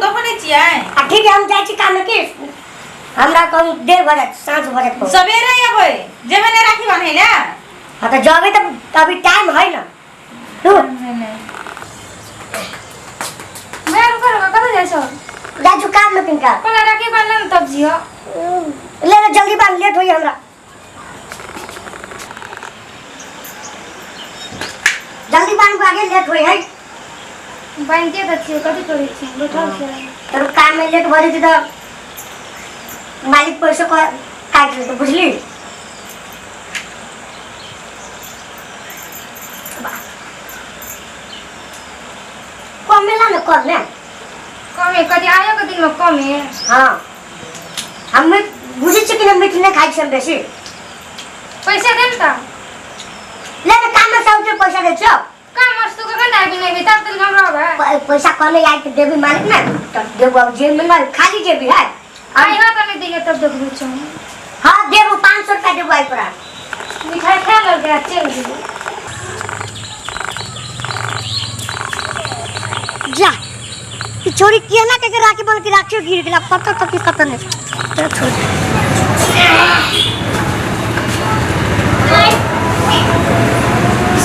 देखै नहि छियै। आ ठीक है, हम जाइ छी काम में, की हमरा कहूँ देर भऽ जायत, साँझ भऽ जायत कहूँ। सवेरे अबै, जेबै ने राखी बान्है लए? हाँ तऽ जबै तऽ अभी टाइम है ना तू। भैया, रुको रुको, कतऽ जाइ छौ? जाइ छी काम में किनका। पहिले राखी बान्ह ने, तब जियो। ले ले, जल्दी बान्ह, लेट होइए हमरा। जल्दी बान्ह, आगे लेट होइ है। बान्हिते तऽ छियौ, कथी करै छी, बैठल छियै। तर काम में लेट भऽ जेतै तऽ मालिक पैसा काटि लेतै, बुझली? कमे ला ने, कमे। कमे कथी? आयो के दिनमे कमे? हाँ, हम मीट बुझै छियै कि नहि, मीट नहि खाइ छियै हम बेसी। पैसा दे ने तऽ। ले ने, काम में सब पैसा दै छियौ। काम मस्त कखन आबि नहि तब तक हम रहबै। पैसा कमे आइ के देबी मालिक ने तब देबो, अब जेब में ना, खाली जेबी है। आइहो तऽ नहि दिहे तब देखबै छौ। हाँ देबो, 500 रुपया देबो आइ तोरा। मिठाई खा लेलकै आ चलि गेलै। जा, ई छोरी केना के के राखी बन के राखियो गिर गेला, पता तक की पता नहीं। चल छोड़।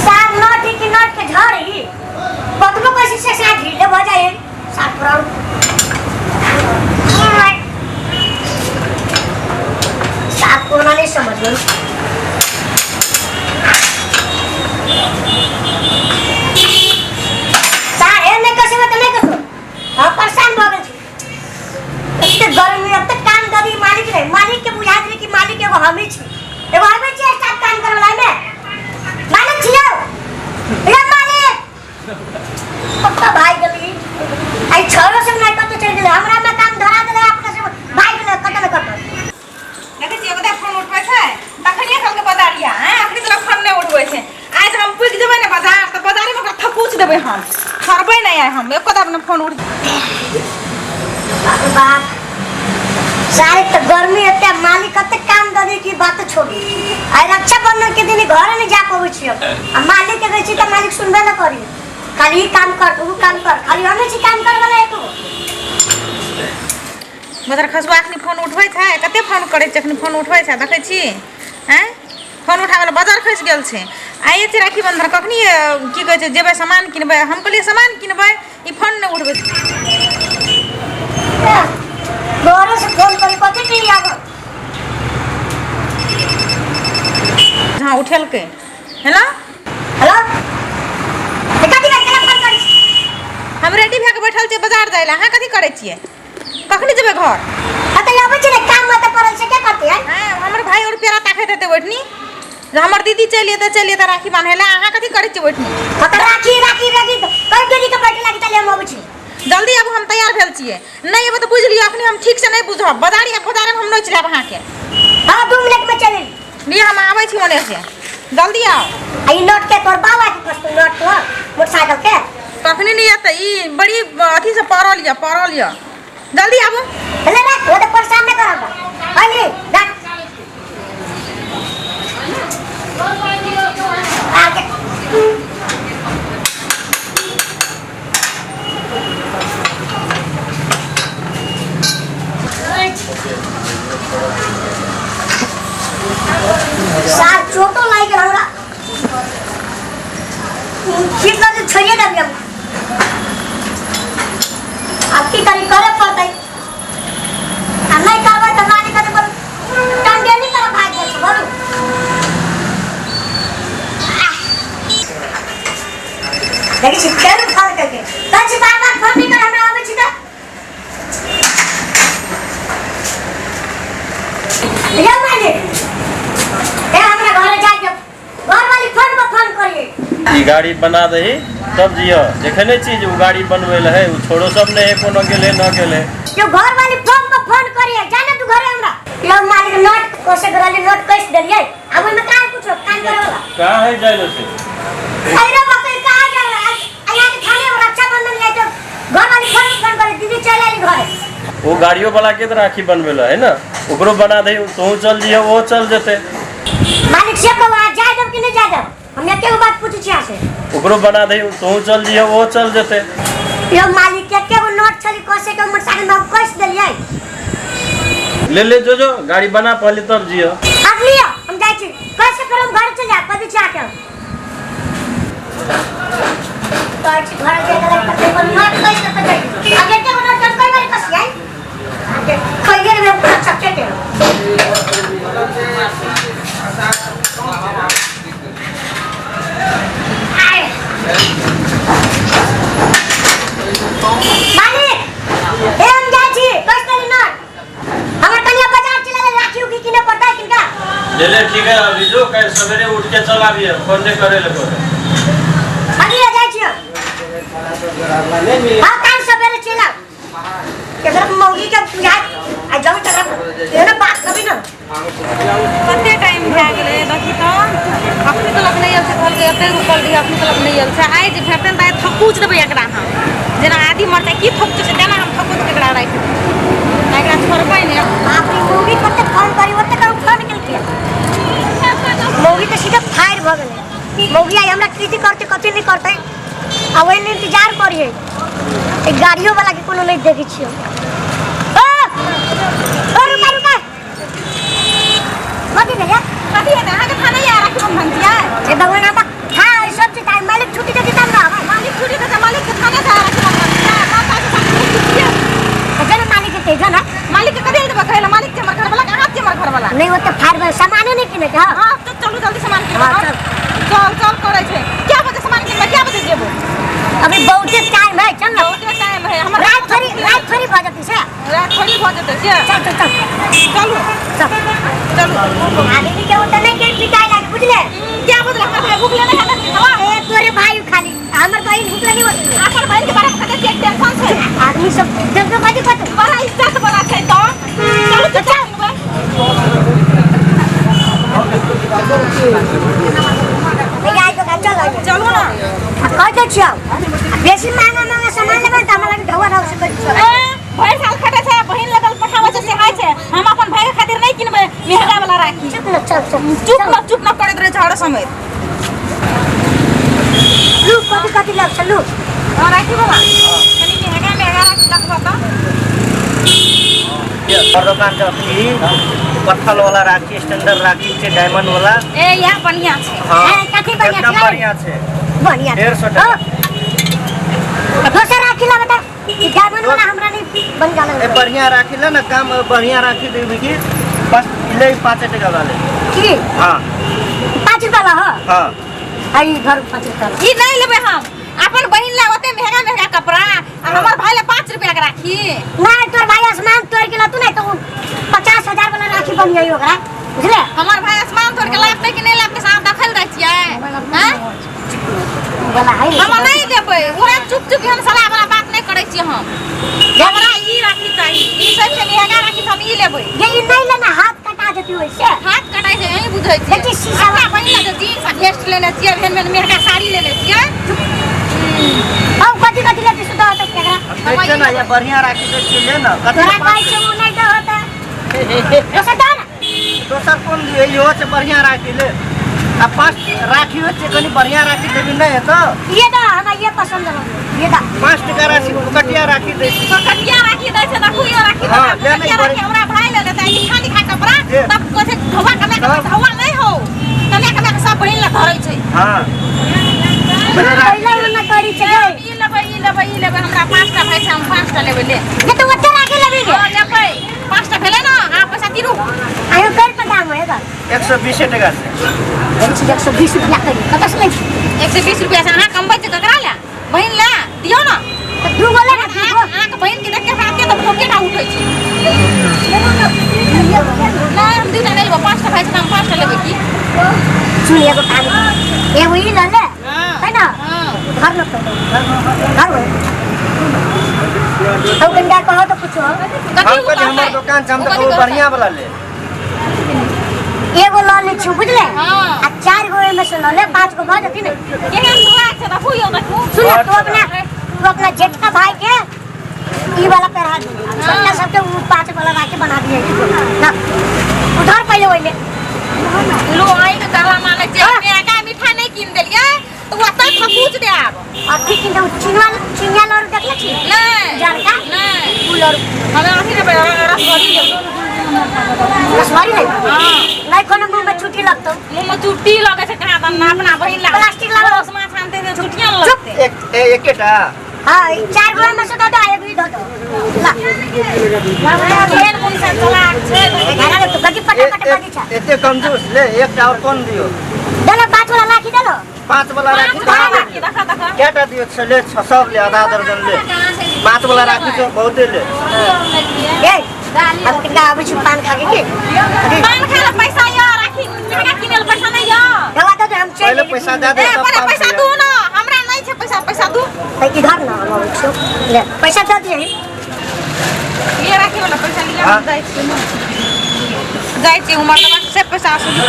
सार नट की नट के झड़ी कतबो कैसे से साथ ढीले भ जाए सार पूरा। साफ कोना नहीं समझ में। सार एने कैसे में तो नहीं कसो। हम परेशान भऽ गेल छी, एते गर्मी, एते काम ददी मालिक रे। मालिक के बुझा देली कि मालिक एगो हमही छी, एगो हमे छी स्टाफ काम करे वाला में। मालिक छियौ रे मालिक, पक्का भाग गेली। आई छोरो सब नहीं कतौ चलि गेलै, हमरा में काम धरा देलै, अपना सब भाग गेलै कतौ ने कतौ। देखै छियै, ओकरा फोन उठबै छै तखनिए कहलकै बजारिया। हैं, अखनी तक फोन नहि उठबै छै। आइ तऽ हम पुगि जेबै ने बाजार तऽ बाजारेमे ओकरा थकुच देबै हम, छोड़बै नहि आइ हम एको अपना फोन उठ। बाप रे बाप, सारे तऽ गर्मी एते, मालिक कते काम दऽ दी कि बात छोड़ू। आइ रक्षाबंधन के दिन घरे नहि जा पबै छी हम। आ मालिक के कहै छी तऽ मालिक सुनबे नहि करी, खाली ई काम कर, ऊ काम कर, खाली हमे छी काम करे वाला एको। मगर खसुआ अखनी फोन उठबै छै? कते फोन करै छै, अखनी फोन उठबै छै? देखै छी, आँय, फोन उठाबै लए बजार खसि गेल छै। आइए छै राखी बंधन, कखनी की कहै छै जेबै सामान किनबै? हम कहलियै सामान किनबै, ई फोन नहि उठबै। घरे से फोन करी, कथी के आब? हँ, उठेलकै। हेलो। हेलो, कथी के केना फोन करी? हम रेडी भए कऽ बैठल छियै बाजार जाइ लए, अहाँ कथी करै छियै? कखनी जेबै घर? हाँ तऽ आबै छी ने, काम में तऽ पड़ल छै, क्या करते हैं? हैं, हमर भाई और पेड़ा ताकैत हेतै ओहिठनी जे हमर दीदी चलि एतै, चलि एतै राखी बान्है लए। अहाँ कथी करै छियै ओहिठनी? हाँ तऽ राखी राखी राखी कहि देली तऽ बैठे लागी, चले हम अबै छी। जल्दी आबू, हम तैयार भेल छियै। नहि एबै तऽ बुझि लियौ अखनी हम ठीक से नहि बुझब। बाजारी बाजारेमे हम नोचि लेब अहाँके। हाँ, 2 मिनट में चले। लिअ, हम आबै छी ओने से, जल्दी आउ। आ ई नट के तोर बाबा के कसतौ नट तोर मोटरसाइकिल के। कखनी नहि एतै ई, बड़ी अथी से पड़ल यऽ, पड़ल यऽ। जल्दी आबू। ले राख, वो तो परेशान नहीं कर हमरा। अली राख आगे। सार चोटो लागि गेल हमरा। ठीक ना तो छोड़िए देबी हम। अब की करी, करे पड़तै आ नहीं करबै तऽ मालिक कते बोल टंडेली कर भाग जाइ छै, बोलू। देखै छी, फेर फोन करके कहै छी बार बार फोन नहि कर हमरा, आबै छी तऽ। यौ मालिक, ए हमरा घरे जाके घरवाली फोन पर फोन करिए। ई गाड़ी बना दही तब जियो। देखे नहीं छी जे उ गाड़ी बनबै लए है, उ छोड़ो सब नहीं है, कोनो गेले न गेले। यो घरवाली फोन पर फोन करिए, जाने तू घरे हमरा। यो मालिक, नोट कोसे करली, नोट कैस देलिए, अब ओइमे काहे कुछो काम करे वाला। कहाँ है जाइलो से? अरे बाप रे, कहाँ जा रहा है? यहाँ के थाने में रक्षाबंधन है तो घरवाली फोन पर फोन करे, दीदी चल आली घरे। वो गाड़ियों वाला के तो राखी बनबै लए है ना, ओकरो बना दही, तोहू चल जियो, ओहो चल जेतै। मालिक से कहू, आज जाय देब कि नहीं जाय देब? हम एके गो बात पूछै छी अहाँ से। ओकरो बना दही, तोहू चल जियो, ओहो चल जेतै। यो मालिक, एके गो नोट छली कसे के मोटरसाइकिल में हम कस देलियै। ले ले जो जो गाड़ी बना पहले तब जियो। अब लियो हम जाइ छी कैसे फिर हम घर चल जा कदी चाह के कहै छी घर जाय के लागि एगो नोट कैसे के जाइ आगे के नोट हम कई बार कस जाई आगे कहिए रे पूरा चक्के के आए मालिक ए हम जाइ छी कस देली नोट हमर कनिया बाजार चला ले राखी उखी किने पड़तै किनका। ले ले ठीक है अभी जो कल सवेरे उठ के चल आबिए फोन नहीं करे ले कोई। अभी आ जाइ छी हम। हाँ काल सवेरे चल आउ केकरा मौगी के बुझा आ जाऊ तकरा एहने बात कभी ना। कते टाइम भए गेलै देखी तऽ अखनी तलक नहि आयल छै कहलकै एते रुकल रही अखनी तलक नहि आयल छै आइ जे भेटतै तऽ आइ थकुच देबै एकरा हम जेना आदि मरचाइ की थकुच छै तेना हम थकुच के एकरा राखि देबै एकरा छोड़बै नहि। बाप रे मौगी कते फोन करी ओते कहू फोन केलकै मौगी तऽ सीधा फायर भऽ गेलै मौगी आइ हमरा की करतै कथी नहि करतै आ ओहि लेल इंतजार करियै ई गाड़ियो वाला के कोनो नहि देखै छियै। ओ ओ रुका रुका कथी भेलै कथी हेतै अहाँके थाना या राखी बंधन छियै हे भगवान आबा हाँ ई सब चीज आइ मालिक छुट्टी देती तब ना आबै मालिक छुट्टी देतै मालिक के थाना से राखी बंधन छियै बाप बाप के साथ छियै जेना मालिक के तेज ना मालिक के कथी देबै कहै मालिक के हमर घरवाला के अहाँ के हमर घरवाला नहीं ओते फाड़ में सामाने नहीं किने के हाँ हाँ तो चलू जल्दी सामान किनबै। हाँ, चल। चल चल करै छै क्या बजे सामान किनबै क्या बजे जेबो अभी बहुते टाइम है चल ना बहुते टाइम है हमर रात थोड़ी भऽ जेतै से रात थोड़ी भऽ जेतै से चल चल चल चलू चल चलू आदमी के ओते नहीं के पिटाई लागे बुझले क्या बदला हमर भाई भूख लेने है हवा ए तोरे भाई खाली हमर बहिन भूख लगी होती अपन बहिन के बारे में कते टेंशन छै आदमी सब जब जब कथी कथी बड़ा इज्जत वाला छै तो चलू तो चल भैया आई दुकान चल आई चलू ना कह दै छियौ बेसी महंगा महंगा सामान लेबै तऽ हमरा लग ढौआ ढौआ से करि ए भरि साल खटै छै बहिन लगल पठाबै छै सेहाय छै हम अपन भाई के खातिर नहीं किनबै महंगा वाला राखी। चुप न चल चल चुप न करैत रहै छै हर समय। लू कथी कथी लग चलू हां राखी बाबा कनी महंगा महंगा राखी देखबो तऽ और दुकान से अथी पत्थर वाला राखी स्टैंडर्ड राखी छै डायमंड वाला ए इएह बढ़िया छै। हाँ कथी बढ़िया एकदम छै? बढ़िया छै बढ़िया 150 टका। दोसर राखी ला बता ई डायमंड वाला हमरा नहीं बन जाला ए बढ़िया राखी ले ना काम बढ़िया राखी देबी की बस ले 5 टका वाले की हाँ 5 रुपया ला हो हाँ आई घर 5 रुपया ला। ई नहीं लेबै हम अपन बहिन ला ओते महंगा महंगा कपड़ा आ हमर भाई ला 5 रुपया के राखी। नहीं तोर भाई आसमान तोड़ के लातू नहीं तो 50,000 वाला राखी बन जाई ओकरा बुझले। हमर भाई आसमान तोड़ के लाबतै कि नहीं लाबतै से अहाँ देखल जाइ छियै हैं वाला है हम नहीं देबै ओकरा चुप चुप हम सलाह वाला बात नहीं करै छियै हम हमरा ई राखी चाही ई सबसे महंगा राखी हम ई लेबै। ये ई नहीं लेना हाथ कटा देती ओइसे हाथ कटाइ छै यही बुझै छियै। देखी शीशा अपना बहिन ला जे जीन्स आ भेस्ट लेने छियै भेन भेन महंगा साड़ी लेने छियै। हम कथी कथी लेती सुधा होता केकरा देखते ना ये बढ़िया राखी दे छी ले ना कथी तोरा कहै छै उ नहीं दे होता दोसर दे ना दोसर कोन दिए इहो छै बढ़िया राखी ले आ 5 राखी होइ छै कनी बढ़िया राखी देबी नहीं है तो ये दा हमरा ये पसंद है ये दा 5 टका राखी कटिया राखी दै छी कटिया राखी दै छै देखू यो राखी हाँ, ले कटिया ले, राखी हमरा भाई ले लेतै निखा निखा कपड़ा ले। तब कहै छै धोआ कमे के तब? धोआ नहीं हो कमे कमे के सब बहिन ला धरै छै। हां पहले ना करी छै ई लेबै ई लेबै ई लेबै हमरा 5टा भाई छै हम 5टा लेबै ले ये तो ओते राखी लेबी गे हां लेबै 5टा भेलै ना अहाँ पैसा दिरू आयो कर पर दाम होएगा 120 टका से 120 रुपया करी कतऽ से लै छी 120 रुपया से अहाँ कमबै छै ककरा ले बहिन ले दियौ ना तऽ दू गो ले ना दू गो अहाँके बहिन के देख के हमरा एते तऽ भोके टा उठै छै। नहीं हम 2टा नहीं लेबै 5टा भाई छै तऽ हम 5टा लेबै की सुन एगो काम एगो ई लऽ ले है ना हां घर न पहिले घर हो हम कनिका कहो तो कुछ हो कथी हम कहै हमर दुकान छै हम तऽ कहू बढ़िया वाला ले एगो लऽ लै छी बुझले हाँ। आ 4 गो एमे से लऽ ले 5 गो भऽ जेतै ने केहन धोआ छै देखू यौ देखू सुन तू अपना जेठका भाई के ई वाला पहरा दे छोटका सबके उ 5 वाला राखी बना दिए ना उधर पहिले ओइमे लो आई के कहला माने छै महंगा मिठाई नहीं किन देलियै तो ओतै थकुच पूछ दे आब। अथी किन दे चिनवा चिनिया लड़ देखले छी? नहीं। जानका? नहीं। उ लड़। हमें अथी लेबै, रसभरी लेबै। रसभरी नहीं? हाँ। नहीं कोनो मुंह में छुट्टी लगतो। मुंह में चुट्टी लगे छै कहाँ दन अपना बहिन ला। प्लास्टिक लागल। रसमा छानते छै चुट्टियां लगते। एक एकेटा। हाँ, ई चार गो में से दो दो, एगो ई दो दो। ला। केहन मुंह से चलाक छै। घरा तो गजी फटाफट बजी छै। एते कंजूस ले एकटा और कोन दियो? देलो 5 वाला लाखी देलो। 5 वाला राखी। पाँच वाला राखी देखा देखा। केटा दियो छै ले छ सब ले आधा दर्जन ले। 5 वाला राखी छ बहुते ले। ए हम किनका आबै छी पान खा के की? पान खाय ला पैसा या राखी किनका किने ला पैसा नहीं या। दवा दो हम चल। पहिले पैसा दे दे ए तब पहिले पान पैसा खइहे। दू ना, हमरा नहीं छै पैसा, पैसा दू। ए, इधर ना हम आबै छियौ। ले पैसा दे दिए। लिए राखी वाला पैसा लिए हाँ। हम जाइ छी। जाइ छी उमर तऽ से पैसा असुली।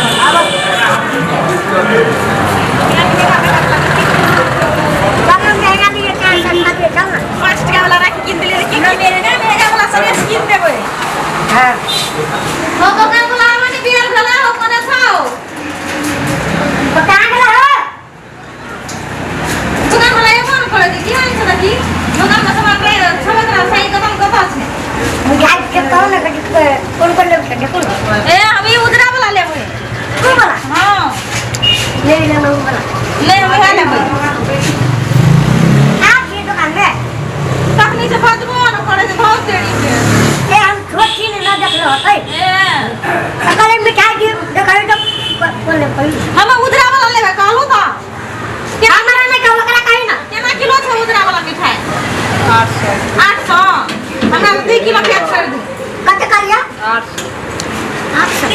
चल महंगा लिए चार सस्ता दिए चल ना। 5 टका वाला राखी किन देलियै रे, की महंगा महंगा वाला सरेस किन देबै। हाँ। हो दोकान वाला आबै ने बियर भेला हो कोने छौ? तो कहाँ गेला हो? दोकान वाला एबो ने करै छै, की हाल छै देखी? दोकान में सामान रहे छबे करा सही कदम कतऽ छै? बुझाइ छै कहू ने कथी कोन कोन लेबै छै देखू ने। ए हम ई उजरा वाला लेबै। कोन वाला? हाँ। ले ले उ वाला। नहीं हम वएह लेबै। आ छी दुकान में? तखनी से बजबो ने करै छै बहुत देरी के। ए हम छोट छी ने न देखलो होतै। ए कहले मिठाई दी देखै तो कोन लेबै? हम उजरा वाला लेबै कहलू तऽ। हमरा नहि कहू ओकरा कही ना। केना किलो छै उजरा वाला मिठाई? 800। 800? हमरा 2 किलो प्याज छोड़ि दू। कते कहलियै? 800। 800।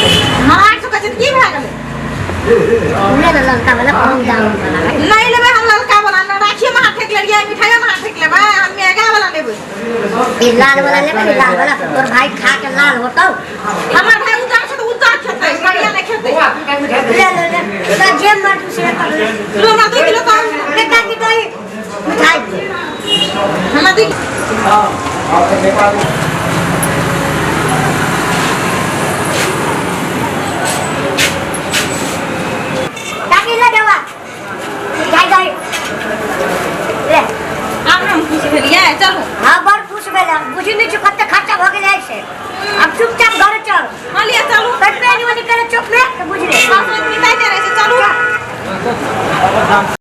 हाँ 800 कहै छै तऽ की भए गेलै? ले ले ललका वाला कम दाम वाला है। नहीं लेबै हम ललका वाला ना, राखी में हाथ फेंक लेलियै, मिठाई में हाथ फेंक लेबै, हम महंगा वाला लेबै। ई लाल वाला लेबै, ई लाल वाला तोर भाई खा के लाल होतौ। हमर भाई उज्जर छै तऽ उज्जर खेतै, करिया नहि खेतै। ले ले ले तो जे मर्जी से कर ले। लो हमरा 2 किलो तऽ बेटा की दही मिठाई हमरा 2 काकी ले देवा मिठाई दही ले। आब हम खुश भेलियै चलू। हाँ बड़ खुश भेल, बुझी नहीं छी कते खर्चा भऽ गेलै से। अब चुपचाप घर चल। हाँ लिअ चलू। पेट पे नहीं करे चुप में तो बुझ ले। सासुर पिताई जे रहै छै चलू।